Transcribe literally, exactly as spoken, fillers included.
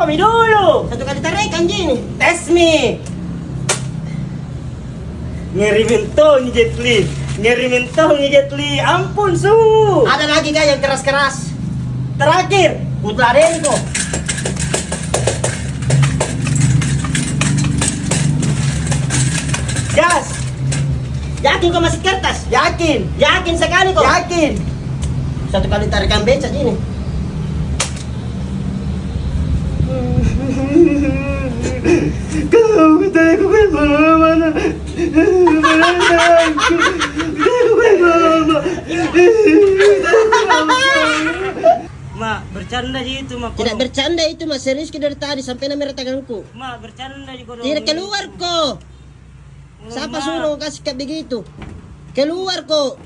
Mi dulu. Satu kali tarikan ji ini. Tes mi. Ngeri mentong ni Jet Li. Ngeri mentong ni Jet Li. Ampun, su. Ada lagi kah yang keras-keras? Terakhir. Putra Denko. Gas. Yakin kau masih kertas? Yakin. Yakin sekali kau? Yakin. Satu kali tarikan beca ji ini. Kau kata aku kan mana? Mak, bercanda ji itu, Mak. Tidak bercanda itu, Mak. Serius ki dari tadi sampai na merah tanganku. Mak, bercanda ji kodong. Tidak, keluar ko. Tidak, suruh kasih kat begitu. Keluar ko.